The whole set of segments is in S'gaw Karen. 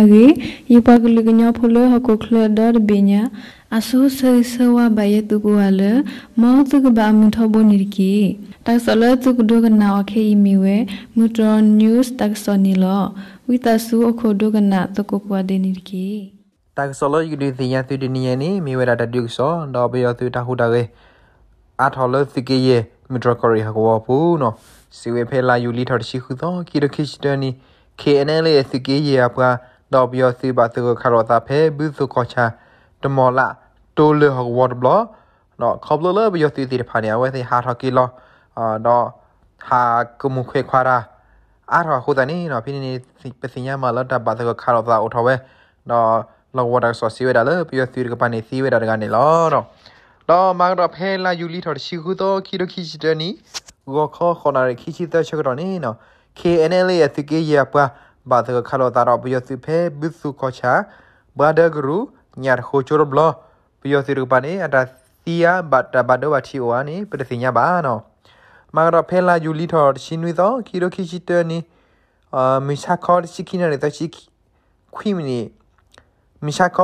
အဂ့ၢ်, ယပှၤကလုာ်ကညီဖိလၢဟီၣ်ခိၣ်ချၢဒီတဘ့ၣ်ညါ, အဆိဆၢဂ့ၤဆၢဝါဘၣ်ယဲသုကိးဂၤလၢ မ်သုကဘၣ်အမုာ်ထီဘိန့ၣ်တက့ၢ်. တၢ်ကစီၣ်လၢသုကဒိကနၣ်အီၤခဲအံၤမ့ၢ်ဝဲ မုၢ်တြီၢ် news တၢ်ကစီၣ်န့ၣ်လီၤ. ဝံသးစူၤအိၣ်ခိးဒိကနၣ်သကိးကိးဂၤဒဲးန့ၣ်တက့ၢ်. တၢ်ကစီၣ်လၢယကဒုးသ့ၣ်ညါသုတနံၤအံၤန့ၣ် မ့ၢ်ဝဲဒၣ်တၢ်ဒုးကစီၣ် ဒီးပယီၤသုးတၢ်ဟူးတၢ်ဂဲၤ အါထီၣ်လၢသုးက့ယဲၢ် မုၢ်တြီၢ်ကီၢ်ရ့ၣ်ဟီၣ်ကဝီၤအပူၤန့ၣ်, စံးဝဲဖဲလါယူၤလံထီၣ်တဆံဃုသီ ခံကထိခံဆံတၢနံၣ်, ခ့ၣ်အဲၣ်အဲၣ်လ်အ့ သုးက့ယဲၢ်အပှၤ ဒီးပယီၤသုးဘၣ်သဂၢၢ်ခးလိာ်သးဖဲ ဘုသိၣ်ကီၢ်ဆၣ် တမီၢ်လး တိလၢဟီၣ်ကဝီၤတဘျီ, ဒီးခီဖျိလၢပယီၤသုးသ့ၣ်တဖၣ်န့ၣ် အဝဲသ့ၣ်ဟးထီၣ်က့ၤလီၤ ဒီးဟးကမူၣ်ခွဲးခွါတၢ် အါထီၣ်အဃိသတးန့ၣ် ဖဲန့ၣ်န့ၣ် ပသ့ၣ်ညါမးလၢတၢ်ဘၣ်သဂၢၢ်ခးလိာ်သးအိၣ်ထီၣ်ဝဲ, ဒီးလီၢ်ကဝီၤတၢ်ကစီၣ်စံးဝဲဒၣ်လၢ ပယီၤသုးတကပၤန့ၣ်သံဝဲဒၣ်တဂၤန့ၣ်လီၤ. ဒီးမၤကဒီးဖဲလါယူၤလံထီၣ်တဆံဃုသီ ခံကထိခံဆံတၢနံၣ် ဂီၤခီဃိးနၣ်ရံၣ်ခံဆံသၢဆၢကတီၢ်န့ၣ် ခ့ၣ်အဲၣ်အဲၣ်လ်အ့ အသုးက့ယဲၢ်အပှၤ ဘၣ်သဂၢၢ်ခးလိာ်သးဒီးပယီၤသုးဖဲ ဘုသိၣ်ကီၢ်ဆၣ် ဘှါဒၢကရူၢ် ညၣ်တဃိကၠိတဘျီ, ပယီၤသုးတကပၤန့ၣ် အတၢ်သံဧါ ဘၣ်တၢ်ဘၣ်ဒိဘၣ်ထံးအိၣ်ဧါန့ၣ် ပတသ့ၣ်ညါဘၣ်န့ၣ်. မၤကဒီးဖဲလါယူၤလံထီၣ်တဆံနွံသီ ခံကထိခံဆံတၢနံၣ် မုၢ်ဆါခီတဆံခံနၣ်ရံၣ်သၢဆံခွံမံးနံး, မုၢ်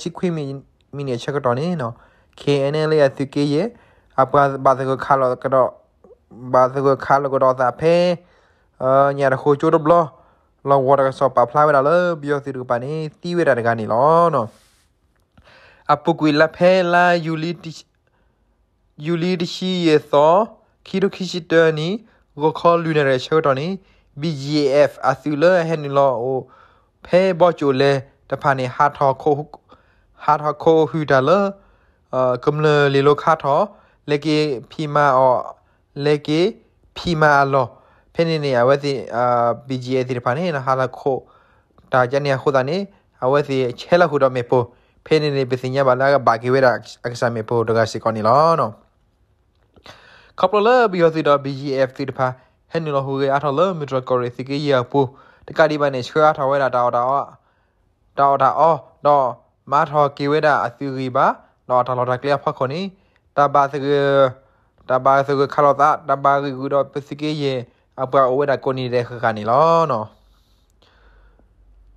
ဆါခီတဆံခံနၣ်ရံၣ်သၢဆံခွံမံးနံးအဆၢကတီၢ်န့ၣ် ခ့ၣ်အဲၣ်အဲၣ်လ်အ့ အသုးက့ယဲၢ် အပှၤဘၣ်သဂၢၢ်ခးလိာ်ကဒီး ဘၣ်သဂၢၢ်ခးလိာ်ကဒီးသးဖဲ ညၣ်တဃိကၠိတဘျီ, လီၢ်ကဝီၤတၢ်ကစီၣ်ပာ်ဖျါဝဲဒၣ်လၢ ပယီၤသုးတကပၤန့ၣ် သံဝဲဒၣ်တဂၤန့ၣ်လီၤ. အပူၤကွံာ်လၢဖဲလါ ယူၤလံတဆံယဲၢ်သီ ခံကထိခံဆံတၢနံၣ် ဂီၤခီလွံၢ်နၣ်ရံၣ်အဆၢကတီၢ်န့ၣ် ဘံၣ်ကၠံၣ်အဲၣ် အသုးလၢအဟဲနုာ်လီၤအိၣ်ဖဲဘီကၠိၣ်လဲၤတဖၣ်န့ၣ် ဟးထီၣ်ခိးဟုၣ်တၢ်လၢ ကမျၢၢ်လ့ၣ်လိၤခါထီၣ် လဲၤက့ၤဖံးမၤအီၤ လဲၤက့ၤဖံးမၤအလီၢ်, ဖဲန့ၣ်န့ၣ် အဝဲသ့ၣ် ဘံၣ်ကၠံၣ်အဲၣ်သ့ၣ်တဖၣ်န့ၣ် ဟးထီၣ်ခိးတၢ်ကန့ၣ်အဃိသတးန့ၣ် အဝဲသ့ၣ်ဆဲးလီၤဃုာ်ဒီးမ့ၣ်ပိၢ်, ဖဲန့ၣ်န့ၣ် ပသ့ၣ်ညါဘၣ်လၢအကဘၣ်က့ၤဝဲဒၣ်အကစၢ်မ့ၣ်ပိၢ်တဂၤစ့ၢ်ကီးန့ၣ်လီၤ. ခီဖျိလၢပယီၤသုးဒီး ဘံၣ်ကၠံၣ်အဲၣ် သုးတဖၣ် ဟဲနုာ်လီၤဟူးဂဲၤအါထီၣ်လၢ မုၢ်တြီၢ်ကီၢ်ရ့ၣ်သုးက့ယဲၢ်အပူၤ တကးဒံးဘၣ်န့ၣ် ဆှၢအါထီၣ်ဝဲဒၣ်တၢ်အီၣ်တၢ်အီ တၢ်အီၣ်တၢ်အီ ဒီးမၤထီၣ်က့ၤဝဲဒၣ်အသုးဂံၢ်ဘါ ဒီးတၢ်လီၢ်တၢ်ကျဲအဖီခိၣ်န့ၣ် တၢ်ဘၣ်သဂၢၢ် တၢ်ဘၣ်သဂၢၢ်ခးလိာ်သး တၢ်ဘၣ်ဂံာ်ဂူာ်ဒီးပသုးက့ယဲၢ်အပှၤအိၣ်ဝဲဒၣ်ကိးနံၤဒဲးဃၣ်ဃၣ်န့ၣ်လီၤ.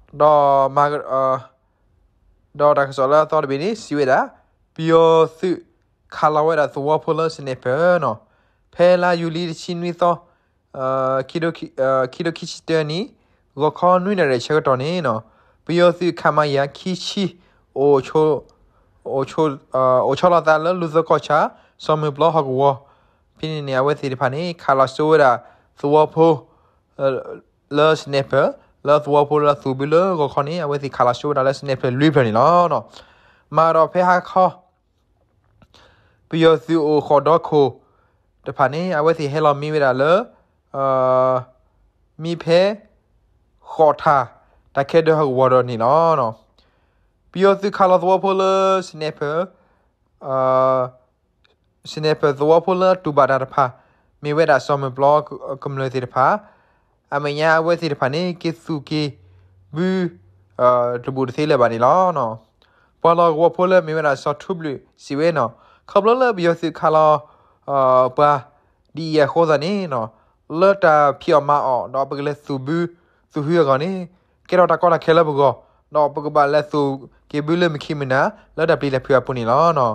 ဒီး ဒီးတၢ်ကစီၣ်လၢအသီတဘ့ၣ်န့ၣ် စံးဝဲဒၣ် ပယီၤသုးခးလီၤဝဲဒၣ်သဝီဖိလၢ sniper န့ၣ်, ဖဲလါယူၤလံတဆံနွံသီ ခံကထိခံဆံတၢနံၣ် ဂီၤခီနွံနၣ်ရံၣ်အဆၢကတီၢ်န့ၣ် ပယီၤသုး ခမရ ခံဆံ အိၣ်ဆီလီၤသးလၢလူၢ်သၢကီၢ်ဆၣ် စီၤမုၢ်ပျီဟီၣ်ကဝီၤ, ဖဲန့ၣ်န့ၣ် အဝဲသ့ၣ်တဖၣ်န့ၣ် ခးလီၤစိဝဲဒၣ်သဝီဖိ လၢ sniper လၢသဝီဖိလၢအသူၣ်ဘုလၢဂီၤခီန့ၣ် အဝဲသ့ၣ်ခးလီၤစိဝဲဒၣ်လၢ sniper လွံၢ်ဖျၢၣ်န့ၣ်လီၤ. မၤဒီးဖဲဟါခီ ပယီၤသုးအိၣ်ဃိးဒီခိၣ်တဖၣ်န့ၣ် အဝဲသ့ၣ်ဟဲလီၤမံဝဲဒၣ်လၢ မံဖဲ ဃိးထၣ် တၢ်ခဲဒၢဟီၣ်ကဝီၤဒီးန့ၣ်လီၤ. ပယီၤသုးခးလီၤသဝီဖိလၢ sniper sniper သဝီဖိလၢအတူၢ်ဘၣ်တၢ်တဖၣ် မ့ၢ်ဝဲဒၣ်စီၤမုၢ်ပျီကမျၢၢ်သ့ၣ်တဖၣ်, အမဲာ်ညါအဝဲသ့ၣ်တဖၣ်န့ၣ် က့ၤသူၣ်က့ၤဘု တဘူးတသ့လၢၤဘၣ်န့ၣ်လီၤ. ပှၤလီၢ်ကဝီၤဖိလၢမ့ၢ်ဝဲဒၣ်စီၤထူဘျုးစံးဝဲန့ၣ်, ခီဖျိလၢပယီၤသုးခးလီၤ ပှၤ ဒ်အံၤအဃိသတးန့ၣ် လၢတၢ်ဖံးအီၣ်မၤအီၣ် ဒီးပကလဲၤသူၣ်ဘု သူၣ်ဟုအဂီၢ်န့ၣ် ကဲထီၣ်တၢ်ကီတၢ်ခဲလၢပဂီၢ်, ဒီးပကဘၣ်လဲၤသူၣ်က့ၤဘုလၢမုၢ်ခံမုၢ်နၤ လၢတၢ်ပျံၤတၢ်ဖုးအပူၤန့ၣ်လီၤ.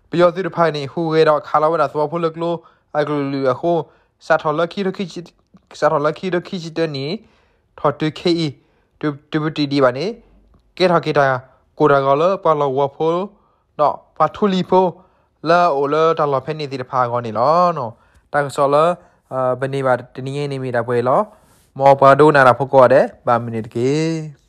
ပယီၤသုးတဖၣ်န့ၣ် ဟူးဂဲၤဒီးခးလီၤဝဲဒၣ်သဝီဖိလၢကျိအကလုာ်ကလုာ်အဃိ စးထီၣ်လၢခံကထိခံဆံတၢနံၣ် ထီၣ်တုၤခဲအံၤ တဘူးတံၢ်ဒံးဘၣ်န့ၣ် ကဲထီၣ်က့ၤတၢ်ကိၢ်တၢ်ဂီၤလၢပှၤလီၢ်ကဝီၤဖိ ဒီးပှၤထူလံၤဖိ လၢအအိၣ်လၢတၢ်လီၢ်ဖဲန့ၣ်သ့ၣ်တဖၣ်အဂီၢ်န့ၣ်လီၤ. တၢ်ကစီၣ်လၢ ပန့ၢ်ဘၣ်တနံၤအံၤန့ၣ်မ့ၢ်ဒၣ်ပှဲၤအံၤလီၤ. မ်ပှၤဒိကနၣ်တၢ်ဖိကိးဂၤဒဲး ဘၣ်မုာ်န့ၣ်တက့ၢ်.